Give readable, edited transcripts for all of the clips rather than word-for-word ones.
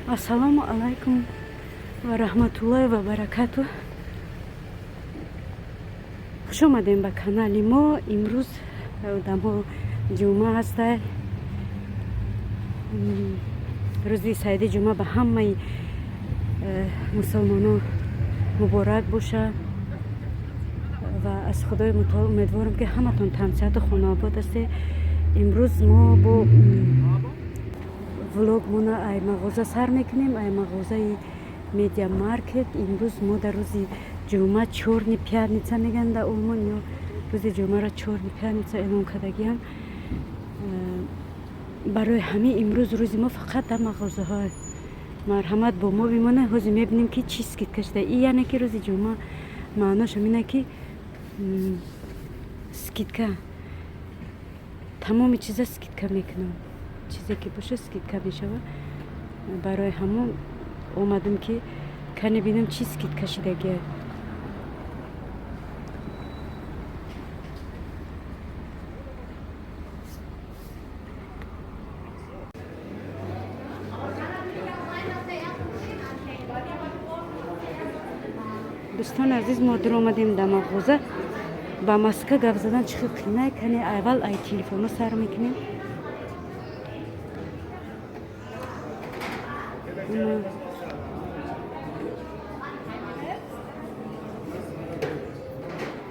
Ассалому алайкум ва раҳматуллоҳи ва баракату. Хуш омадем ба канали мо. Имрӯз дамо ҷумъа ҳаста. Рӯзи саиди ҷумъа ба ҳамаи мусулмоно муборак боша ва аз Худои мутаол умедворам, ки ҳаматон тансиҳату хонаобод ҳастед. Имрӯз мо бо влогмона ай мағоза сар мекунем, ай мағозаи Медиа Маркет. Имрӯз мо дар рӯзи ҷумъа, чёрный пятница мегӯянд дар Олмон, ё рӯзи ҷумъаро чёрный пятница эълон кардагиам. Барои ҳамин имрӯз рӯзи мо фақат дар мағозаҳо. Марҳамат, бо мо бимонед. Ҳозир мебинем, ки чӣ скидка шуда. И яъне ки рӯзи ҷумъа маънош ҳамина, ки скидка, тамоми чиза скидка мекунам, чизе ки боша, скидка мешавад. Барои ҳамон омадам, ки кане бинам, чӣ скидка шидагия. Дӯстони азиз, мо дуромадем дар мағоза. Ба маска гап задан чӣ хел қинай. Кане, аввал ай телефоно сар мекунем.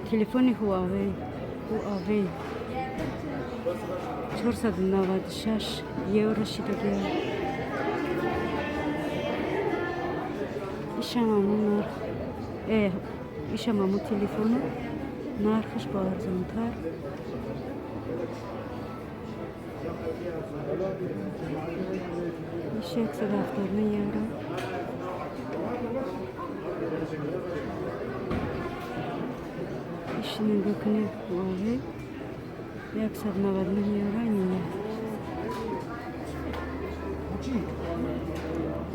Телефони Хуавей 496 евро шидагия. Ишам ҳамун нарх, ишам ҳамун телефону нархаш бо арзонтар. Иш 179 евро. Иш нигоҳ кунед, Хуавей 199 евро. Ина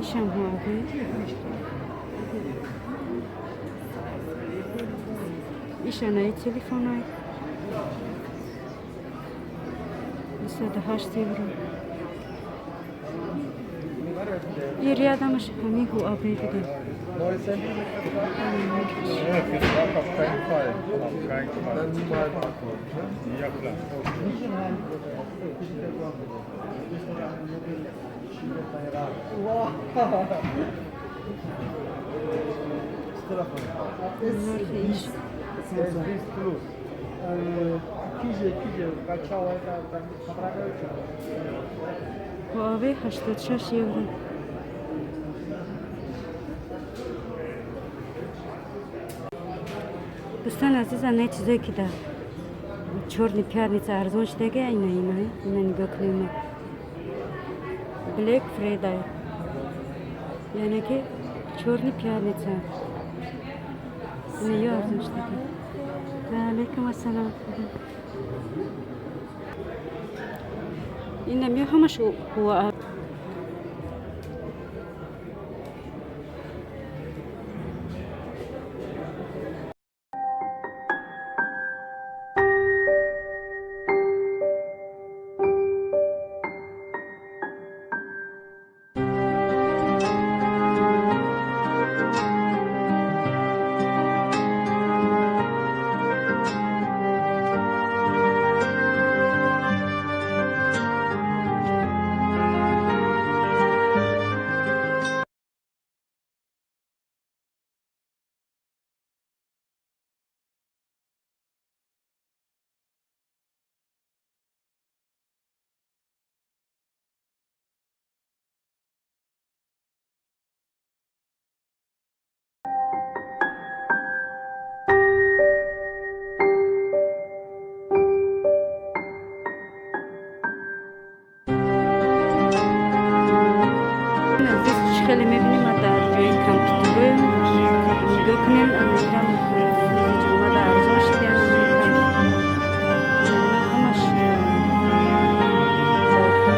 ишам Хуавей. Ишанаи телефонай 208 евро. И рядомаш ҳамин Хуавей буда. Neues Handy? Ja, für Frag auf keinen Fall. Auf keinen Fall. Dann nur mal Barcode, ne? Ja, klar. Нархи иш. S20 Plus. Киже, Хуавей 86 евро. Дӯстони азиз, анаи чизое, ки дар чёрный пятница арзон шудага, ина нигоҳ кунем. Black Friday, яъне ки чёрный пятница, ина ё арзон шудага. Алейкум ассалом. Инам ё ҳамаш Хуа. Хеле мебинем, дар ҷои компютероем. Нигоҳ кунем, анирам ҷумъада арзон шидиам. Ҳамаш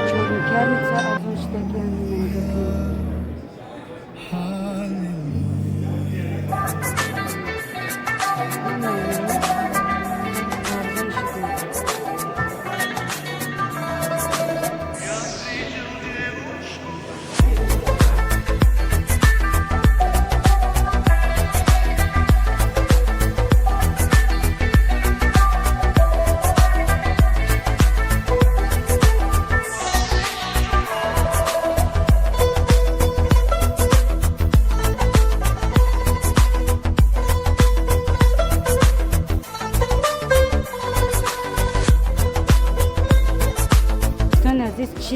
чёрный пятница арзон шидагиам. Нигоҳ кунем. Арзон шидиам.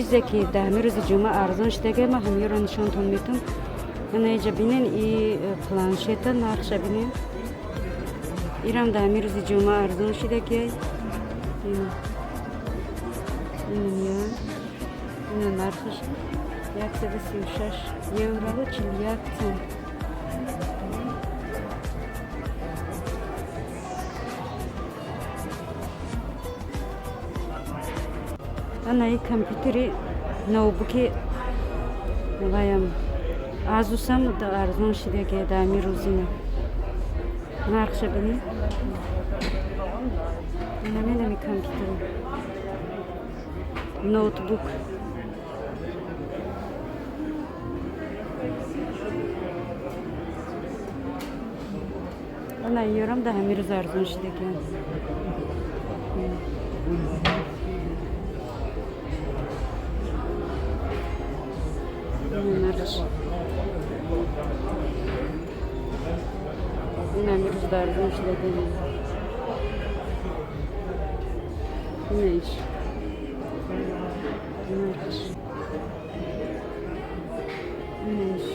Чизе ки дар ҳамин рӯзи ҷумъа арзон шудага, ман ҳамиёро нишонтон метам. Ана иҷа бинен, и планшета нархша бинен. Ирам дар ҳамин рӯзи ҷумъа арзон шудагиай. Ина нархаш 136 евро 41 цент. Ана и компютери ноутбуки ваям Азусам арзон шидаги дар ҳамин рӯзина. Нархша бинед. Инаминами компютер. Ноутбук. Ана ёрам дар ҳамин рӯз арзон шидаги. Нархш. Ин ҳамин рӯз арзон шидаги. Ина иш. Нархш. Ина иш.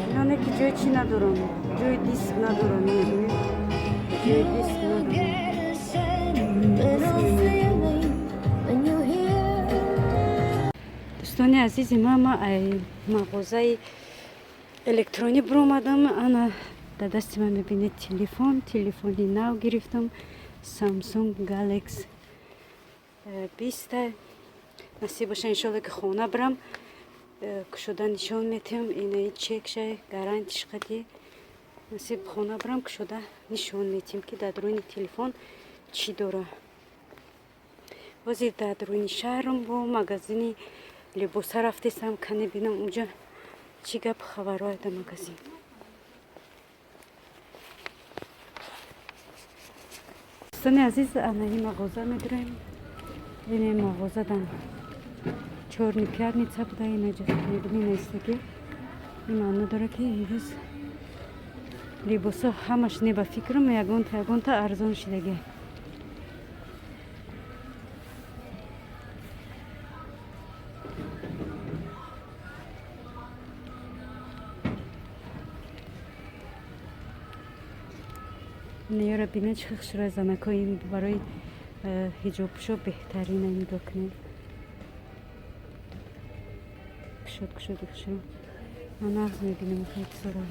Иноне ки ҷои чӣ надорам, ҷои диск надорам, ҷои диск надорам. Дӯстони азизи ман, ма мағозаи электронӣ биромадам. Ана дар дасти ман мебинед телефон, телефони нав гирифтам, Samsung Galaxy 20. Насиб боша, иншолло, ки хона бирам, кушода нишон метиҳам. Инаи чекша, гарантиш қади. Насиб хона бирам, кушода нишон метиҳем, ки дар дуруни телефон чӣ дора. Ҳозир дар дуруни шаҳрам бо магазини либоса рафтесам, кане бинам унҷа чӣ гап хабарҳое дар магазин. Дӯстони азиз, анаи мағоза медурем. Ине мағоза дан чёрный пятница буда, инаҷа мебинӣ наистагӣ. Ин маъно дорад, ки имрӯз либосҳо ҳамаш не, ба фикрам, ягонта ягонта арзон шудагӣ. Ёра бинед, чӣ хушрӯя занакҳо, ин барои ҳиҷобпӯшо беҳтарина, нигоҳ кунед. Кушод кушоди хушрӯ. Ман нағз мебинам хеле.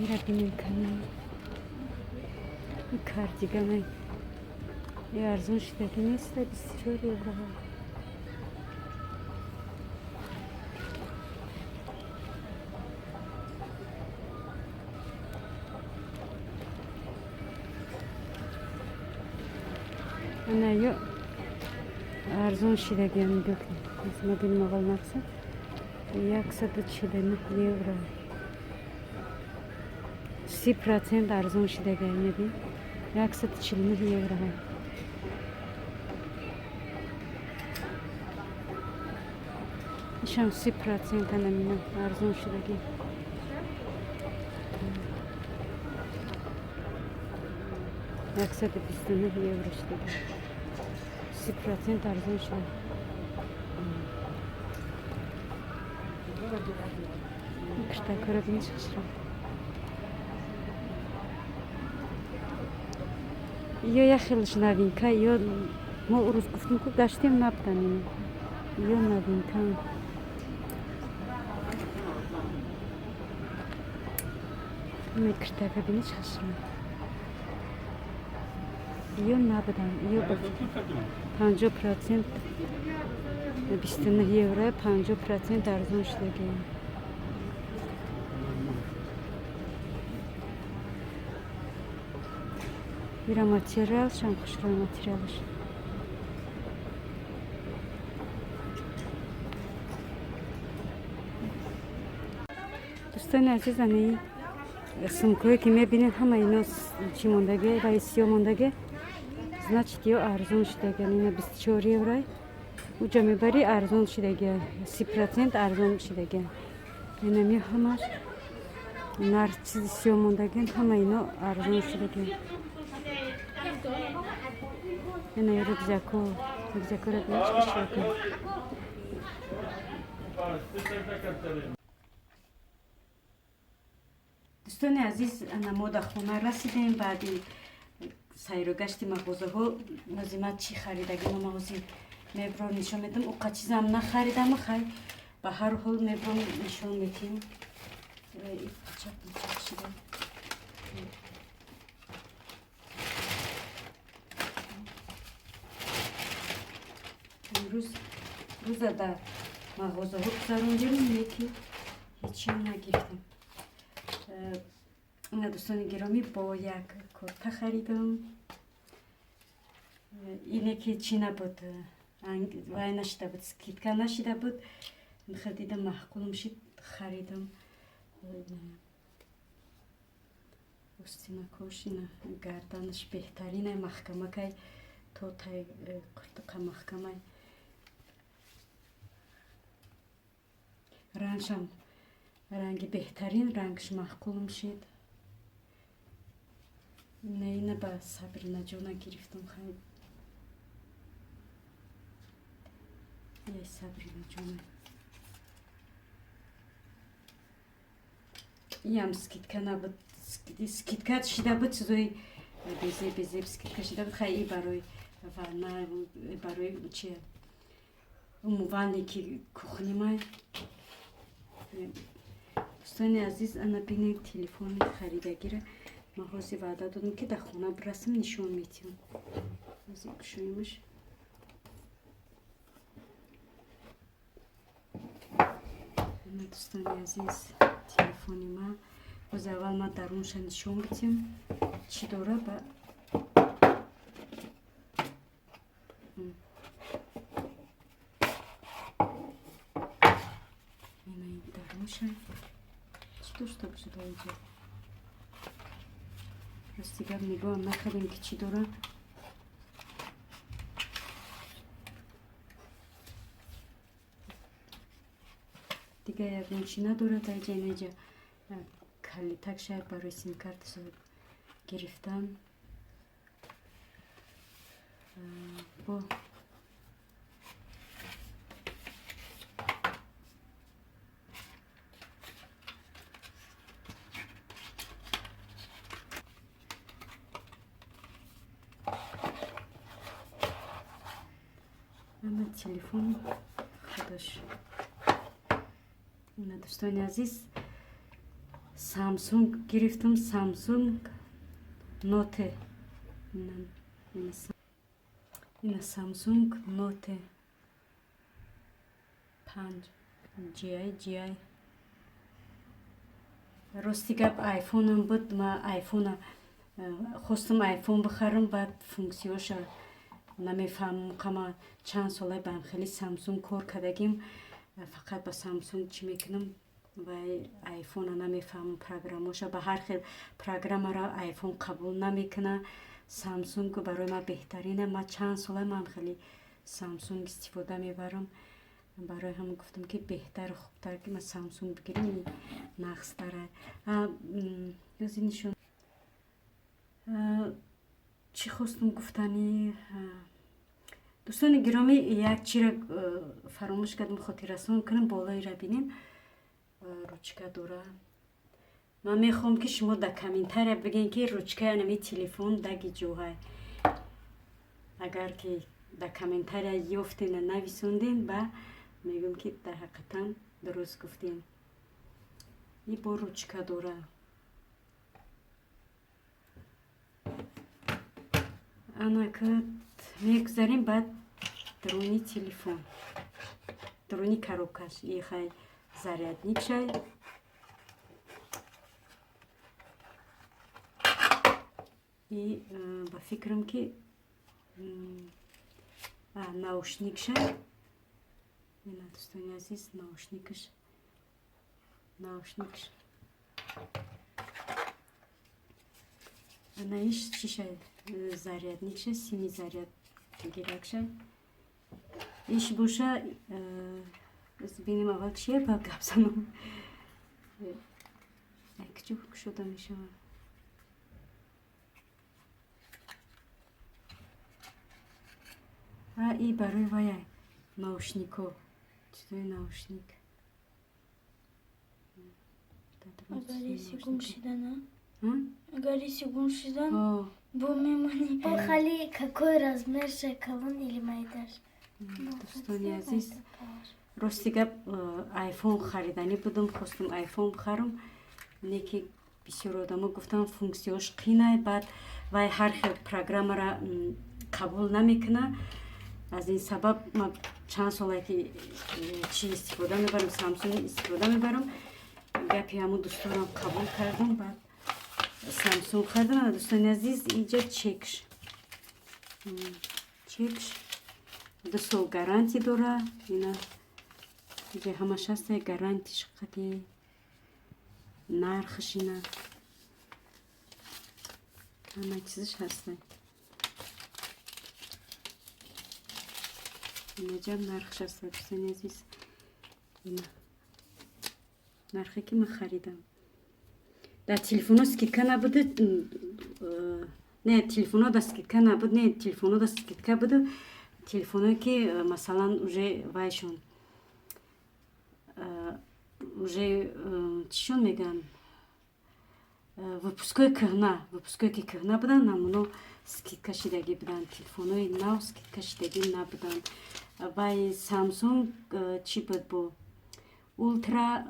Ира бинем кани. Кардигана арзон шудаги нест, 24 евро. Ана ё арзон шудаги, нигоҳ кунед. Ма бинем аввал нархса. 149 евро. 30% арзон шудаги, мебин. 149 евро. Ишам 30% намина арзон шудаги. 129 евро шудаги. 30% арзон шуда. Киштакора бинед, хушро. Ё як хелаш новинка, ё мо рӯз гуфтем, ку гаштем, набудан. Ё новинка. Киштака бинед, хушро. Ё набудан, ё 50%, 29 евро, 50% арзон шудаги. Ира материалшам хушрӯй, материалаш. Дӯстони азиз, анаи Сумкое ки мебинед, ҳама ино чӣ мондаге ва сиё мондаге, значит, ё арзон шудагиан. Ина 24 евро, уҷа мебарӣ, арзон шудагия, 30% арзон шудагия. Инами ҳамаш нарх чизи сиё мондагиан, ҳама ино арзон шудагиан. Ина рюкзако, рюкзакора бинед. Дӯстони азиз, ана мо дар хона расидем баъди сайру гашти мағозаҳо. Нозима чӣ харидагино ма ҳозир мебром, нишон медам. Уқа чизам нахаридам, хай, ба ҳар ҳол мебром, нишон медиҳем. Чап шида. Имрӯз рӯза дар мағозаҳо гузарондем, леки ҳечиам нагирифтем. Ина, дӯстони гиромӣ, бо як курта харидам. Ине ки чӣ набуд, вай нашида буд, скидка нашида буд. Хел дидам, маъқулум шид, харидам. Устинакош ина, гарданаш беҳтарина, маҳкамакай, то тай қултуқа маҳкамай. Рангшам ранги беҳтарин, рангш маъқулум шид. Ина, ина ба Сабринаҷона гирифтам. Хай, ей, Сабринаҷона, иам скидка набуд, скидка шида буд, чизои безеб безеб скидка шида буд. Хай, и барои ванна, барои чи, умывальники кухнимай. Дӯстони азиз, ана бинед, телефони харидагира ман ҳозир ваъда додам, ки дар хона бирасам, нишон медиҳам. Ҳозир кушоимаш. Ана, дӯстони азиз, телефони ма. Ҳозир аввал ма дарунша нишон бидиҳам, чӣ дора. Ба ина, ин дарунша чӣ дошта бошад инҷо? Рости гап, нигоҳам накардем, ки чӣ дора. Дига ягон чӣ надорад. Айҷа, инаҷа калитак шояд барои симкарта гирифтан. Бо ана телефон худаш. Ина, дӯстони азиз, Самсунг гирифтам, Самсунг Ноте. Ина, Самсунг Ноте 5 GI. Рости гап, айфонам буд, ма айфона хостам, айфон бихарам, баъд функсияша намефаҳмам. Қама чанд сола ба хеле Самсунг кор кардагим, фақат ба Самсунг чӣ мекунам. Вай айфона намефаҳмам, программаша, ба ҳар хел программаро айфон қабул намекуна. Самсунг барои ман беҳтарина. Ма чанд сола ман хеле Самсунг истифода мебарам. Барои ҳамон гуфтам, ки беҳтару хубтар, ки ман Самсунг бигирам, нағзтара. Ёзи нишон чӣ хостум гуфтанӣ. Дӯстони гиромӣ, як чиро фаромӯш кардам хотиррасон кунам. Болоиро бинем, ручка дора. Ман мехоҳам, ки шумо дар комментария бигӯед, ки ручкаи анами телефон даги ҷоҳай. Агар ки дар комментария ёфтена, нависонден, ба мегӯям, ки дар ҳақиқатан дуруст гуфтем. И бо ручка дора. Анака мегузарем баъд даруни телефон, даруни коробкаш. Ихай зарядникшай. И ба фикрам, ки наушникшай. Ина, дӯстони азиз, наушникш, наушникш. Ана иш чиша, зарядник ша, сими заряд гиракша. Иш боша, бинем аввал чия, баъд гап занам. Куҷо кушода мешавад? И барои вая, наушник о, чизои наушник. Агар иси гум шидана? Агар иси гум шидан, бо мемонӣ. Хали какой размер, калон или майдаш? Дӯстони азиз, рости гап, айфон хариданӣ будам, хостум айфон бихарам, не ки бисёр одамо гуфтанд, функсияш қинай, баъд вай ҳар хел программара қабул намекуна. Аз ин сабаб ма чанд солае ки чӣ истифода мебарам, Самсунг истифода мебарам. Гапи ҳамун дӯсторам қабул кардам, баъд Самсунг хардам. Дӯстони азиз, иҷа чекш, чекш, 2 сол гарантӣ дора. Ина иҷа ҳамаш ҳаста, гарантиш қати нархш, ина ҳама чизаш ҳаста. Инаҷам нархш аста, дӯстони азиз. Ина нархе ки ман харидам. Дар телефоно скидка набуда, не, телефоно да скидка набуд, не, телефоно да скидка буда. Телефоное ки, масалан, уже вайшон, уже чишон мегӯянд, выпуск ои кӯҳна, выпуск ое ки кӯҳна буданд, ҳамоно скидка шидагӣ буданд. Телефонҳои нав скидка шидагӣ набуданд. Вай Самсунг чӣ буд, бо Ултра,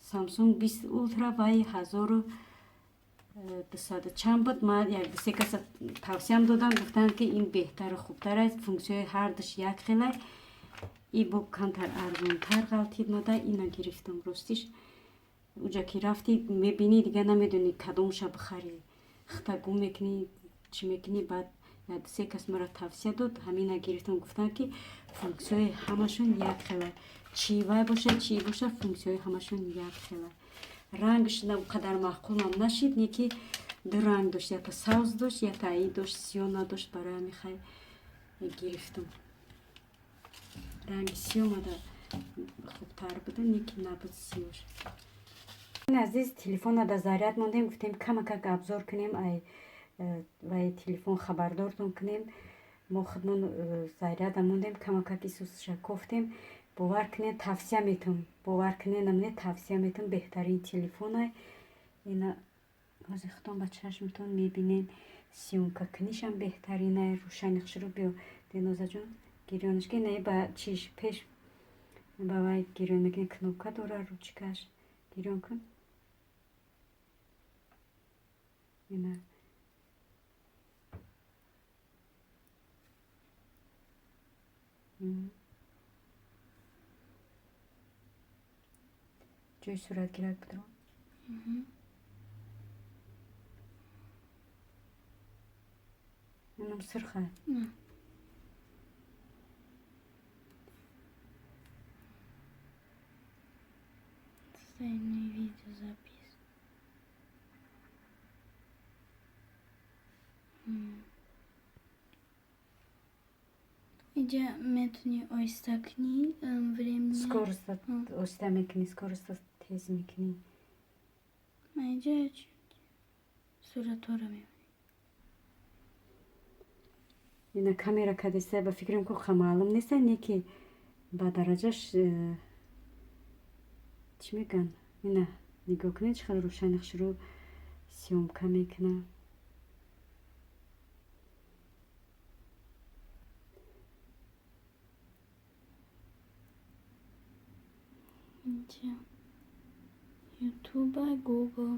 Самсунг 20 Ултра, вай 1200 чанд буд. Ман як дусе каса тавсиям додам, гуфтанд, ки ин беҳтару хубтар аст, функсияҳои ҳардуш як хелай, и бо камтар арзонтар ғалтид мада, ина гирифтам. Ростиш, уҷа ки рафтӣ, мебинӣ, дига намедонӣ кадомша бихарӣ, хита гум мекунӣ, чӣ мекунӣ. Баъд як дусе кас маро тавсия дод, ҳамина гирифтам. Гуфтанд, ки функсияҳои ҳамашон як хела, чӣ вай бошад, чӣ бошад, функсияҳои ҳамашон як хела. Рангш қадар маъқулам нашид, не ки ду ранг дошт, якта сабз дошт, якта аи дошт, сиёҳ надошт. Барои ҳамин хай гирифтам. Ранги сиёҳ мада хубтар буда, не ки набуд сиёш. Азиз, телефона да заряд мондем, гуфтем камакак обзор кунем, ай вай телефон хабардортон кунем. Мо худмон заряда мондем, камакак исусша кофтем. Бовар кунед, тавсия метам, бовар кунед, намне, тавсия метам, беҳтарин телефонай. Ина ҳозир худтон ба чашмтон мебинед, съёмка кунишам беҳтаринай, рӯшани хушрӯ. Биё, Денозаҷон, гирёнаш ки не, ба чиш пеш ба вай гирён мекунӣ, кнопка дора, ручка ш, гирён кун. Ина ҷои суратгирак будро. Инам сирха. Не. Состояние видеозапись. Иҷа метавонӣ оҳиста кунӣ времени. Скорость а оҳиста мекунӣ, скорость а тез мекунӣ. Ма иҷа суратҳоро мебинӣ. Ина камера кадеста, ба фикрам ку маълум неста, не ки ба дараҷаш чӣ мегӯянд. Ина нигоҳ кунед, чӣ қадар рӯшани хушрӯ съёмка мекунад. Инҷа Ютуба, Гугл.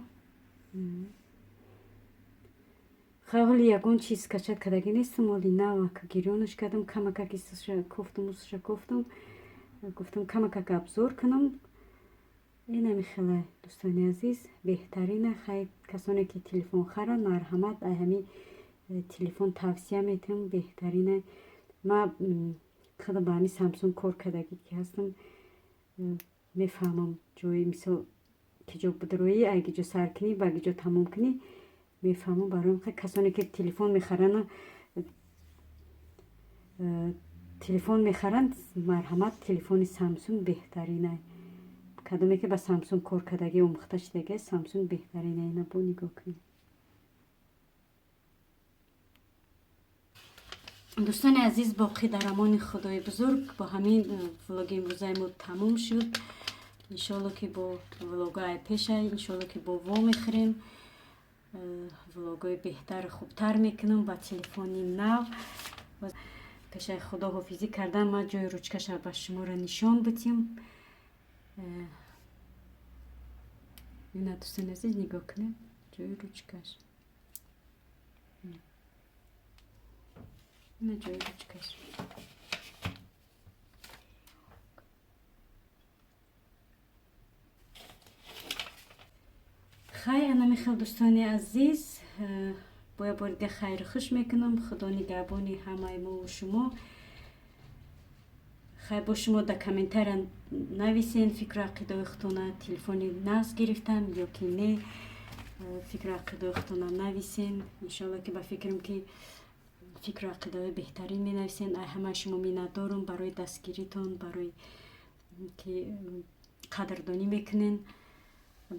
Ҳоли ягон чиз скачать кардагӣ нестам, оли навака гирёнаш кардам, камакак исуша кофтам, усуша кофтам, гуфтам камакак обзор кунам. Инами хела, дӯстони азиз, беҳтарина. Хай, касоне ки телефон харанд, марҳамат, ай ҳами телефон тавсия метиҳам, беҳтарина. Ма худам ба ҳами Самсунг кор кардагӣ ки ҳастам, мефаҳмам, ҷои мисол ки ҷо будроӣ, ай ки ҷо сар кунӣ, ба ки ҷо тамом кунӣ. Мефаҳмам, барои касоне ки телефон мехаранд, телефон мехаранд, марҳамат, телефони Самсунг беҳтарина. Кадоме ки ба Самсунг кор кардагӣ, омӯхта шудагӣ, Самсунг беҳтарина. Ина бо нигоҳ кунед. Дӯстони азиз, боқӣ дар амони Худои бузург. Бо ҳамин влоги имрӯзаи мо тамом шуд. Иншоалло ки бо влогҳои пеша, иншоалло ки бо во мехӯрем, влогҳои беҳтару хубтар мекунам ба телефони нав. Пешаи худо ҳофизӣ кардан, ман ҷои ручкаша ба шуморо нишон будем. Ина, дӯстони азиз, нигоҳ кунед, ҷои ручкаш, ина ҷои ручкаш. Хай, ана михел, дӯстони азиз, бо як бори дига хайру хуш мекунам. Худо нигаҳбони ҳамаи мову шумо. Хай, бо шумо дар комментария нависен фикру ақидаои худтона, телефони нағз гирифтам ё ки не, фикру ақидаои худтона нависен. Иншоалло ки ба фикрам ки фикру ақидаои беҳтарин менависен. Ай ҳамаи шумо миннатдорум барои дастгиритон, барои ки қадрдонӣ мекунен.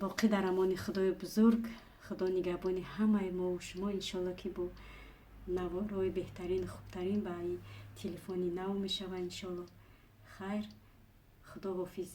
Боқӣ дар амони Худои бузург. Худо нигаҳбони ҳамаи мову шумо. Иншоалло ки бо наворҳои беҳтарину хубтарин ба телефони нав мешава, иншоалло. Хайр, худо ҳофиз.